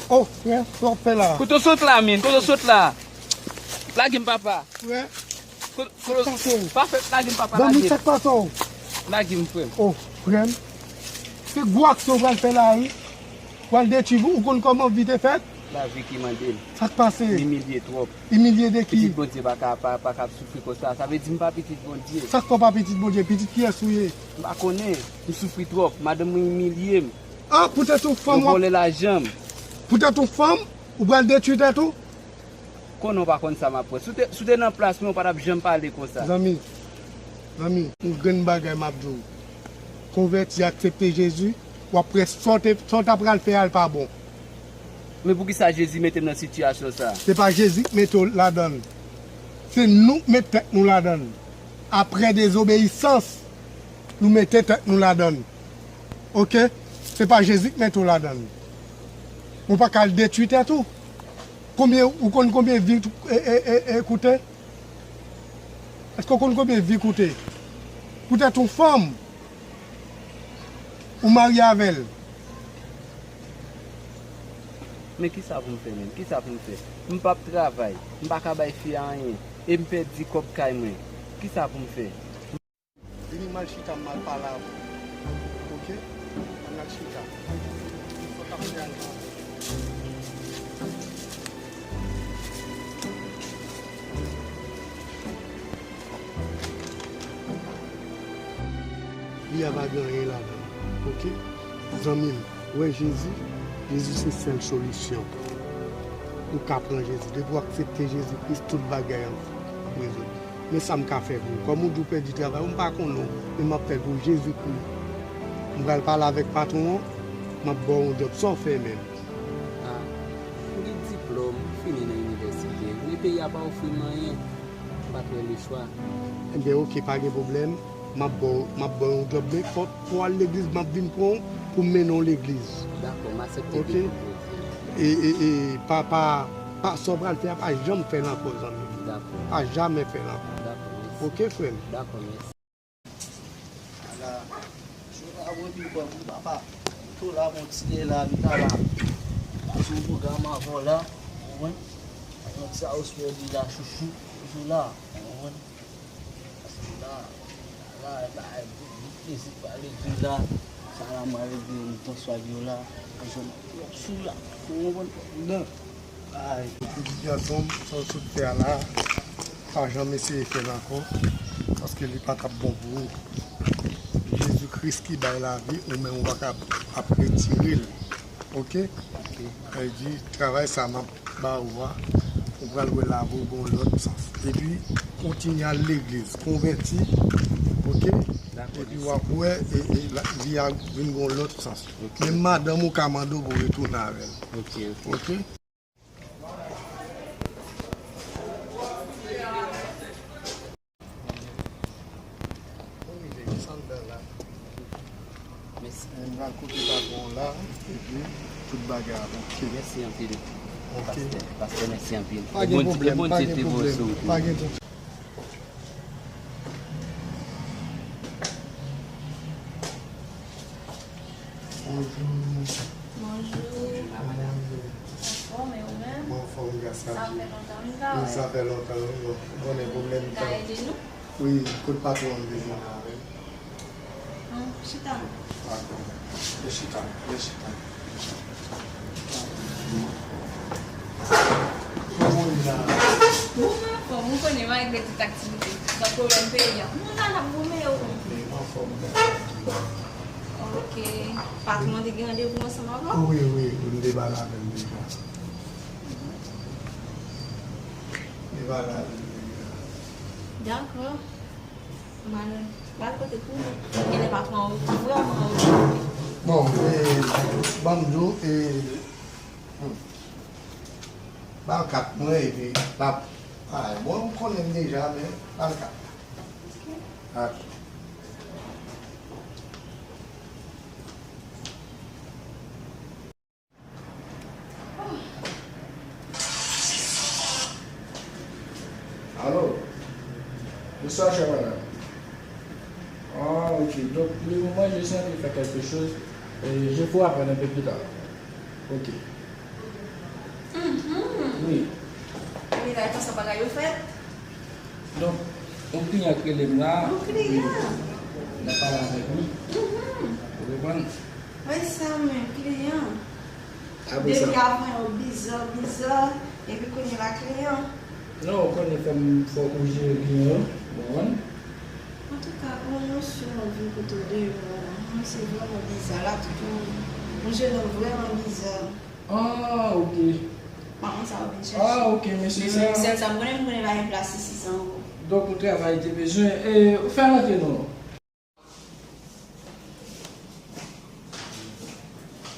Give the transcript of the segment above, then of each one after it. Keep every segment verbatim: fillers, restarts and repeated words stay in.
Oh, frè, sa w ap fè la? Kote w sot la, min? Kote w sot la? Lage m, papa. Frè, kote, kote, pa fè, lage m, papa, zanmi, lage m. Sa k pase w? Lage m, frè m. Oh, frè m. Se gwo aksyon w pral fè la, wi. W pral detwi, ou konn kòman vi te fèt? Lavi ki mande l. Sa k pase? M imilye twòp. Imilye de ki? Pitit Bondye pa ka, pa, pa ka ap soufri konsa. Sa vle di m pa pitit Bondye. Sa k fè w pa pitit Bondye? Pitit kiyès ou ye? M pa konnen. M soufri twòp. Madanm mwen imilye m. Ah, poutèt yon fanm w ap vòlè lajan m. Poutèt yon fanm, ou pral detwi tèt ou? Konnen w pa konn sa m ap pran. Si w te, si w te nan plas mwen, w pa t ap janm pale konsa. Zanmi, zanmi, yon grenn bagay m ap di w. Konvèti, aksepte Jezi, w ap wè sa w te, sa w ta pral fè a, l pa bon. Men poukisa Jezi mete m nan sitiyasyon sa a? Se pa Jezi k mete w ladan l. Se nou k met tèt nou ladan l. Aprè dezobeyisans, nou mete tèt nou ladan l. Oke? Se pa Jezi k mete w ladan l. Ou pa ka al detwi tèt ou. Konbyen, ou konn konbyen vi e, e, e, e koute? Èske w konn konbyen vi koute? Poutèt yon fanm, ou marye avè l. Men kisa pou m fè menm? Kisa pou m fè? M p ap travay. M pa ka bay fi a anyen. E m pèdi kòb kay mwen. Kisa pou m fè? Vini m al chita, m al pale avè w. Oke? Ann al chita. Sa w t ap fè a l pa bon. Li a pa gen anyen ladan l. Oke? Zanmi m, ou wè Jezi? Jezi se sèl solisyon. Ou ka pran Jezi. Depi w aksepte Jezi Kris, tout bagay ap, ap rezoud. Men sa m ka fè pou ou. Kòm ou di w pèdi travay ou, m pa konnen w, men m ap fè l pou w, Jezikri. M pral pale avèk patwon an, m ap ba w yon djòb. Sa w fè menm? Ah, m gen diplòm, m fini nan inivèsite, men peyi a pa ofri m anyen. M pa t wè lechwa. Ebyen, oke, pa gen pwoblèm. M ap ba w, m ap ba w yon djòb, men fò, fò w al legliz, m ap vin pran w pou m mennen w legliz. Dakò, m aksepte demann jodi a. E, e, e, pa, pa, pa, sa w pral fè a, pa janm fè l ankò, zanmi m. Dakò. Pa jamè fè l ankò. Dakò, mèsi. Oke, frè m? Dakò, mèsi. Ala, jou la mwen pi fò wi, papa. Tou la, bon ti lè la, li ta la. Pase yon pwogram avan w la, ou konprann? Yon ti house party la, chouchou, jou la, ou konprann? Pase la, la, la, bout mizik pa legliz la, sa la, mwen regle yon bon swag yo la, yon sou la, ou konprann? Non. Ay, pitit gason m, sa w sot fè a la, pa janm eseye fè l ankò, paske li pa t ap bon pou ou. Jezi Kris ki bay lavi, ou menm ou pa ka ap retire l. Oke? Oke. Sa vle di, travay sa m ap ba ou a, ou pral wè lavi w gen yon lòt sans. Epi, kontinye al legliz, konvèti, oke? Dakò, mèsi. Epi w ap wè, e, e, la, vi a vin gen yon lòt sans. Oke. Menm madanm ou ka mande w pou w retounen avè l. Oke, oke. Oke? Mèsi. Mwen pral kote patwon la, epi tout bagay ap oke. Mèsi anpil. Oke. Pastè, pastè, mèsi anpil. Pa gen pwoblèm, pa gen pwoblèm. Pa gen pwoblèm. Bonjou. Bonjou. Bonjou. Anfòm, e ou menm? Mwen anfòm, gras a Dye. Sa fè lontan nou pa wè. Wi, sa fè lontan, wi. Ou konnen pwoblèm tan. Ou ka ede nou? Wi, kot patwon an bezwen avè m. An, chita non. Dakò. Vin chita, vin chita. Kòman w ye la? Mwen anfòm, ou konnen, malgre tout aktivite, nan pwoblèm peyi a. Nou la, n ap goumen yo. Mwen anfòm. Ok. Patwon an te gen randevou ansanm avè w? Wi, wi, wi, m te pale avè l deja. M te pale avè l deja. Dakò. M al, m al kote pou mwen. Genlè patwon an vrèman okipe. Bon, e, ban m di w, e, hmm. Ba l kat mwen, epi l ap, a, bon, ou konnen m deja, men ba l kat la. Ok. Dakò. Alo. Bonswa, chè madanm. Ah, ok. Donc, pour le moment, je suis en train de faire quelque chose. Et je vous rappelle un peu plus tard. Ok. Mhm. Wi. Wi, la, konsa bagay yo fèt. Donk, yon kliyan k rele m la. Yon kliyan. M ap pale avèk li. Mhm. Ou konprann? Wi, sa menm, kliyan. Apre sa. Depi avan yo biza, biza, epi kounye la kliyan. Non, ou konnen fò m, fò ou jere kliyan yo, ou konprann? Antouka, ou, mwen sou mwen vin kote w deyò la. Mwen se vrèman biza la, tout yon, yon jennonm vrèman biza. Ah, ok. Pa konn sa w vin chèche. Ah, ok, mesye. Men sa, sèl sa m konnen, m konnen pa gen plas isi san gwo. Donk, ou travay te bezwen. E, ou fè rantre non.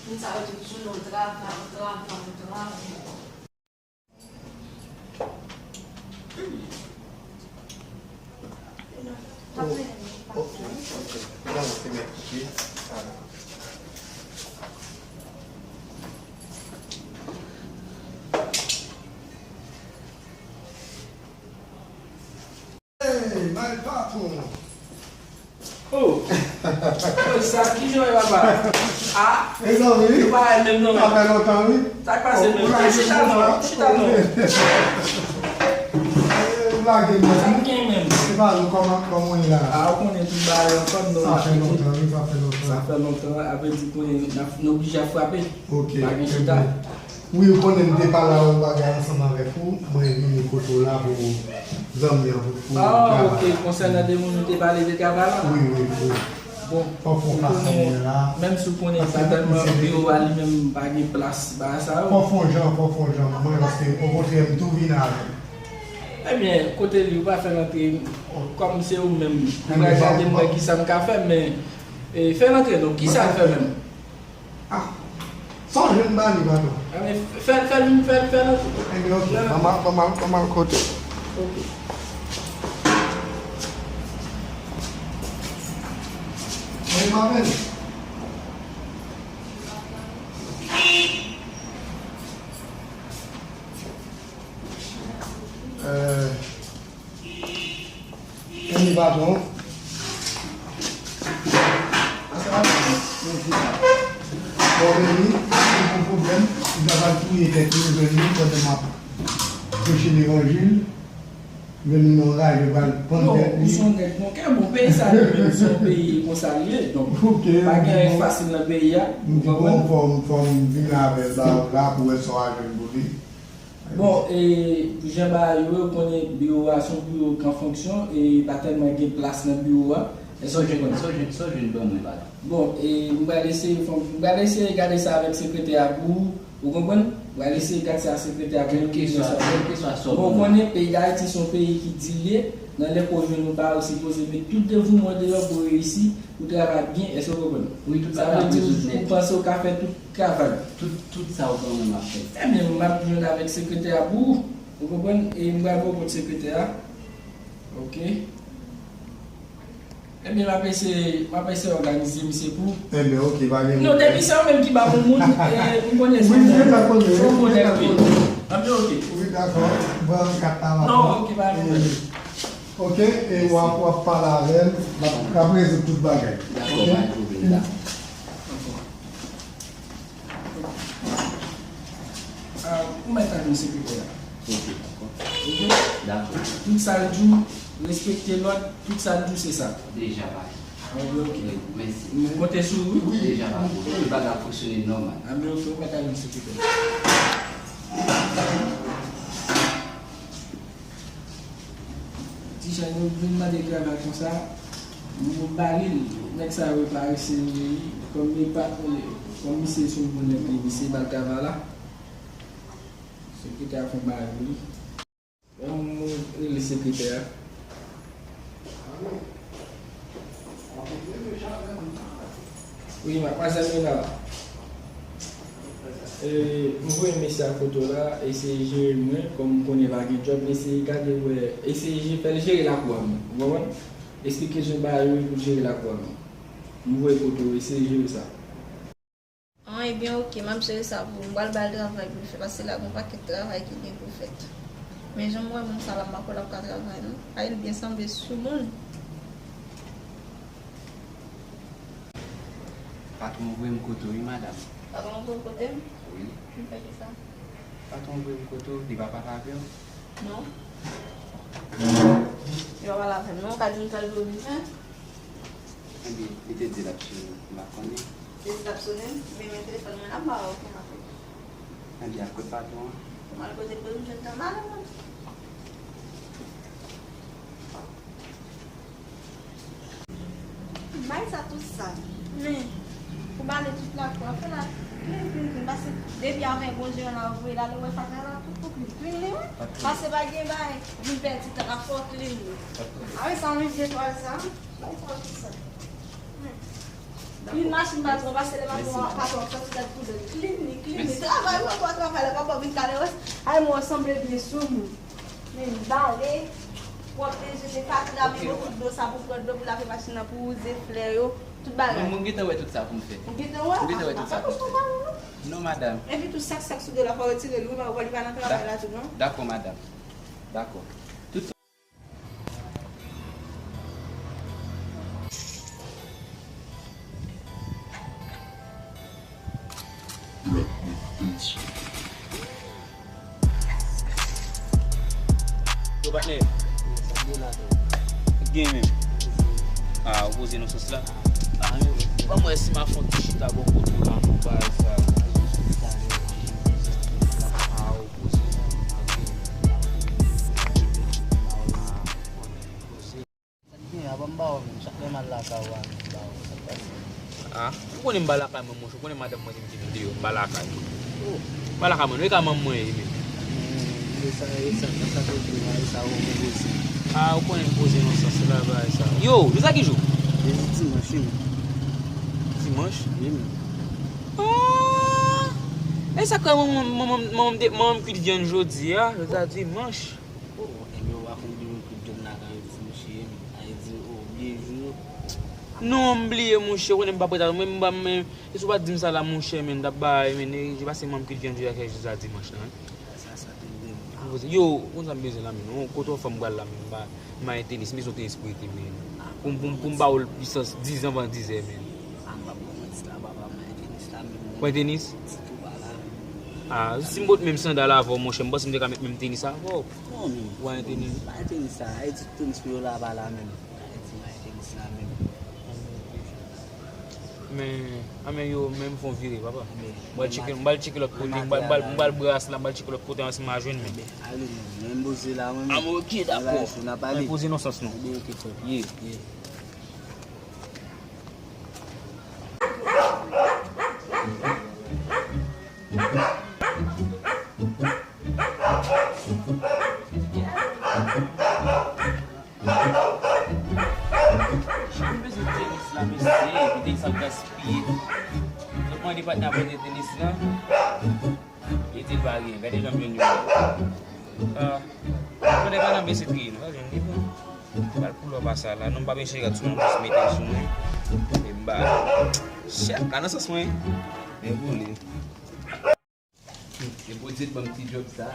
Moun sa yo toujou nan travay, travay, travay. Oh, ok, ok. Bon, se mèt kouche. Hey, my patron. Oh. Oh, sa ki jan e papa? Ah. Mezanmi, nou pa menm non. Sa fè lontan, wi. Sa k pase menm? Chita non, chita non. Ou lage m. Sa k gen menm? Se pa nou, kòman, kòman w ye la? Ah, ou konnen tout bagay anfòm non. Sa fè lontan, wi, sa fè lontan. Sa fè lontan, apre di konnen n ap, n oblije ap frape. Ok, pa gen chita. Wi, ou konnen m te pale yon bagay ansanm avèk ou, mwen vini kote w la pou zanmi an, pou, pou travay. Ah, ok, konsènan de moun nou te pale de travay la? Wi, wi, wi. Bon, fò fè yon fason mwen la. Menm si w konnen pa tèlman biwo a li menm pa gen plas bagay sa yo. Fò fè yon jan, fò fè yon jan pou mwen, paske okontrè m tou vin avè l. Ebyen, kote li, ou pa fè l antre, kòm se ou menm, ou pral gade m wè kisa m ka fè, men, e, fè l antre non, kisa l fè menm? Ah, sa w jwenn ba li, patwon? Ebyen, fè, fè, fè, fè, fè l antre. Ebyen, ok. Ban m al, ban m al, ban m al kote. Ok. Mwen pa vle. Euh, Anni, patwon. Bon, Remy, se yon pwoblèm. Li ta pral touye tèt li, jwenn li pandan m ap preche levanjil. Jwenn li nan raje, pral pann tèt li. Non, ou se yon nèg bon kè, bon, peyi sa li menm, se yon peyi konsa li ye. Donk, pa gen anyen ki fasil nan peyi a. M di, bon, fò m, fò m vin avè l, ba w la, pou wè sa w a jwenn pou li. Bon, e, pou jan bagay yo ye, ou konnen biwo a se yon biwo k an fonksyon, e pa tèlman gen plas nan biwo a. Èske w konprann? Sa w jwenn, sa w jwenn, sa w jwenn ban mwen, patwon? Bon, e, m pral eseye fè, m pral eseye gade sa avèk sekretè a pou ou, ou konprann? M pral eseye gade sa sekretè a pou nou. Kèlkeswa, kèlkeswa sa w ban mwen. Bon, ou konnen peyi Dayiti se yon peyi ki di l ye, nan lè ke w jwenn yon bagay, ou sipoze met tout devouman w deyò pou w reyisi, pou w travay byen, èske w konprann? Wi, tout bagay ap rezoud nèt. Sa vle di ou, ou panse w ka fè tout travay. Tout, tout sa w ban mwen, m ap fè. Ebyen, m ap jwenn avèk sekretè a pou ou. Ou konprann? E m pral ba w kòd sekretè a. Ok. Ebyen, m ap eseye, m ap eseye òganize misye pou ou. Ebyen, ok, pa gen pwoblèm. Non, depi se ou menm ki ba m yon moun, e, m konnen se ou menm. Wi, m te konn, wi, m te konn, wi. Ebyen, ok. Wi, dakò. Ban m kat la, non, ok, pa gen pwoblèm. Ok, e w ap, w ap pale avè l, l ap, l ap rezoud tout bagay. Dakò, pa gen pwoblèm, dakò. Ah, ou mèt al jwenn sekretè a. Ok, dakò. Ok? Dakò. Tout sa l di w, respekte lòd, tout sa l di w, se sa. Deja, pa. Ah, ok. Wi, mèsi. M konte sou ou, wi. Deja, pa. Tout bagay ap fonksyone nòmal. Ah, men ok, ou mèt al jwenn sekretè a. Ti jan yo vin mande travay konsa, nou ba li l. Nèg sa yo parese, kòm li pa, kòm misye se yon bon nèg, li, misye ba l travay la. Sekretè a fè yon bagay pou li. Yon moun rele sekretè a. Wi, madmwazèl Mena. E, m voye mesye a foto la, eseye jere l mwen, kòm m konnen pa gen djòb, eseye gade wè, eseye je-, fè l jere lakou a mwen, ou konprann? Esplike l jan bagay yo ye pou l jere lakou a mwen. M voye foto, eseye jere sa. An, ebyen, ok, m ap jere sa pou ou. M pral ba l travay pou l fè, paske la gen yon pakèt travay ki gen pou fèt. Men jan m wè moun sa la, m pa kwè l ap ka travay, non. Ay, li byen sanble sou moun. Patwon voye m kote w, wi, madanm. Patwon voye w kote m? Wi. M fè kisa? Patwon voye m kote w, li pa pale avè w? Non. Li pa pale avè m, non. Ou ka di m sa l vle w vin fè? Ebyen, li te di l ap swiv nou, m pa konnen. Li te di l ap sonnen m, men men telefòn mwen la, m pa wè okenn apèl. Ebyen, al kot patwon an. M al kote l, pou m jwenn tan malè mwen. Bay sa tout sa. Men, pou bale tout lakou a, fè la, klin, klin, klin, paske depi avè bon Dye la voye la, lè w wè fatra la, tout pou klin, klin li, wi. Paske pa gen bagay, vin pèdi tan, ap fè w klin li. A wi, sa yon vye twal sa. Bay sa tout sa. Men. Klin machin patwon, paske lè patwon, patwon ap sòti dat pou dòt. Klin li, klin li. Travay ou ankò travay la, papa vin kale wè. Ay, mwen sanble byen sou moun. Men bale, pwòpte je, se fatra, men bon, tout dlo sa pou pran dlo pou lave machin nan, pou wouze flè yo, tout bagay. Mwen, mwen gentan wè tout sa pou m fè. Ou gentan wè? Mwen gentan wè tout sa pou m fè. Non, madanm. Epi tou sak, sak sou do la, fò retire l, wi, pa, li pa nan travay la tou, non? Dakò, madanm. Dakò. Tout Yo, patnè. Gen menm. Ah, ou poze nan sans la. Ban m wè si m a fè yon ti chita bò kote w la pou bagay sa. Ah, ou poze nan. Sa k gen, apa m ba w menm, chak lè m al lakay ou a, m ba w, sa k pase? Ah, ou konnen m pa lakay mwen, monchè, ou konnen madanm mwen te mete m deyò, m pa lakay mwen. Oh. M pa lakay mwen, non, e ka manman mwen ye menm. Hmm, e sa, e sa, sa, sa, e sa, ou konpoze. Ah, ou konnen m poze nan sans la, bagay sa. Yo, jodi a ki jou? Jodi dimanch, wi, menm. Dimanch? Wi, menm. Ah! E sa k fè manman, manman, manman m te, manman m kwit vyann jodi a, jodi a dimanch. Oh, ebyen, ou pa konn bliye m kwit vyann lakay ou ti mouche, a vle di, oh, bliye jou yo. Non, m bliye, monchè, ou konnen m pa prèt a, mwen, m pa, men, e si w pa t di m sa la, monchè, men, m t ap bay, men, e, se paske manman m kwit vyann jodi a, se jodi a dimanch la, wi. Sa, sa te vrèman. Yo, ou konn sa m bezwen la, men, non, kote yon fanm pral la, men, m pa, m pa gen tenis, m bezwen tenis pou ete, men. Pou m, pou m, pou m ba w l pwisans diz an van dizè, men. Ah, m p ap ba w manti la, papa, m pa gen tenis la, men. Ou pa gen tenis? Ditou pa la, men. Ah, si m pot menm sandal avè w, monchè, m panse m te ka met menm tenis avè w. Non, men. Ou pa gen tenis? M pa gen tenis la, e di tenis pou yo la pa la menm. E di m pa gen tenis la menm. Men, a men yo, men m fè yon vire, papa. M pral tcheke, m pral tcheke lòt kote, m pral, m pral, m pral bras la, m pral tcheke lòt kote ansanm a jwenn men. Ale, men, men m poze la, mwen menm. Ah, men ok, dakò. Bagay sou, n a pale. Men poze nan sans nou. Ebyen, ok, frè. Ye. Ye. Mwen bezwen tenis la, mesye, epi tenis ap gaspiye. Donk, mwen di patnè a pote tenis lan. Li di l pa gen, gade jan m jwenn yo. Ah, kote pa nan bese triye, nou pa jwenn li, bon. Pral pou lò pa sa la, non, m pa benche rad sou mwen, m jis mete l sou mwen. E m ba, chèf la nan sans mwen. Men boule. Se Bondye k ban m ti djòb sa.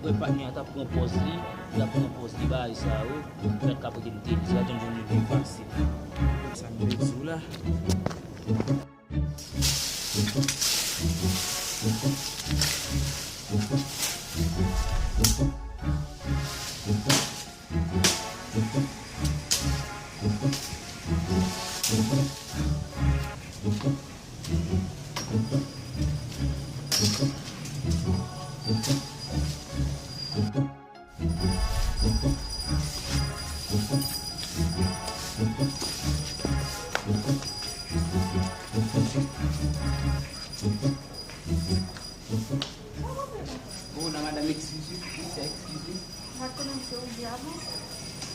Patnè a t ap pran pòz li, li t ap pran pòz li, bagay sa yo, mèt ka pote m te di, la, John John li byen fasil. Sa m te di w la. Bon, la madanm, eskize, mesye, eskize. M pa t konnen se ou ye avan.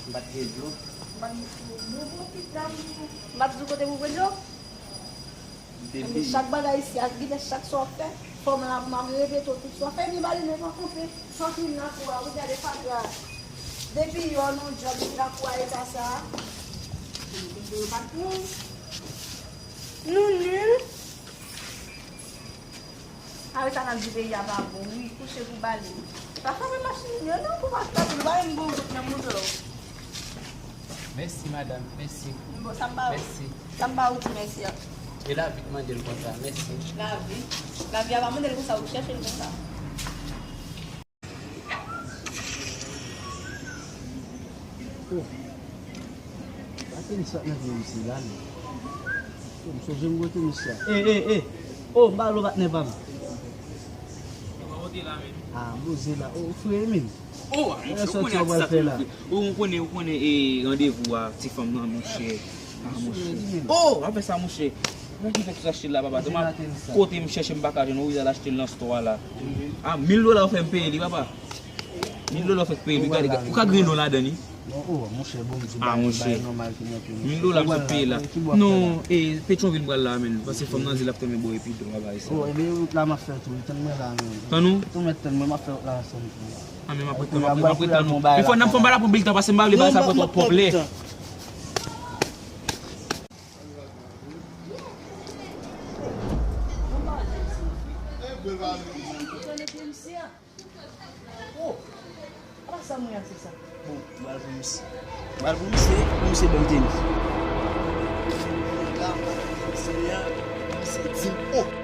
M pa t gen dlo. M pa t gen dlo. Bon, bon, pitit la, m pa t di w kote pou pran dlo. Depi chak bagay isi a, gide chak sa w ap fè. Fò m la pou m ap repete w tout sa w ap fè. Epi ba li menm an kanpe. Santi m nan kou a, wi, gade fatra. Depi yò nou djòb, epi lakou a eta sa. Yo pa t bon. Nou nil. A wi, sa n ap di peyi a pa bon, wi, kouche pou bale. Pa frape machin yo non, pou pa frape, nou pa menm gon goud nan moudo. Mèsi, madanm, mèsi. Bon, sa m ba ou. Mèsi. Sa m ba ou di mèsi a. E lavi k mande l konsa, mèsi. Lavi. Lavi a pa mande l konsa, ou chèche l konsa. Oh. Pa tenis sa k nan pye misye la, non. Oh, m sonje m wè tenis sa. Ey, ey, ey. Oh, m ba lo patnè pa m. Ah, boze la. Oh, frè Emil. Oh, ah, monchè, ou konnen atis sa tou, frè. Ou konnen, ou konnen, e, randevou a ti fanm nan, monchè. Ah, monchè. Oh, afè sa, monchè. Mwen ki fè tout achte la, papa. Kote m chèche, m pa ka jwenn. Ou rive al achte l nan store la. Ah, mil dola ou fè m peye li, papa. Mil dola ou fè m peye li. Gade, ou ka griyen non ladan li. Ah, monchè. Mil dola m sot peye la. Non, e, Petyonvil m pral la, menn. Paske fanm nan di l ap fè men bò epi dlo, bagay sa. Tann ou? Ah, men m ap ret tann, m ap ret tann, m ap ret tann. Men fò n ap fè m pa la pran biltan, paske m pa vle bagay sa pran twòp lè. Oh, apa sa mwen a se sa? Bon, m pral pou misye. M pral pou misye, pou misye ban m tenis. Misye a, misye di m, oh.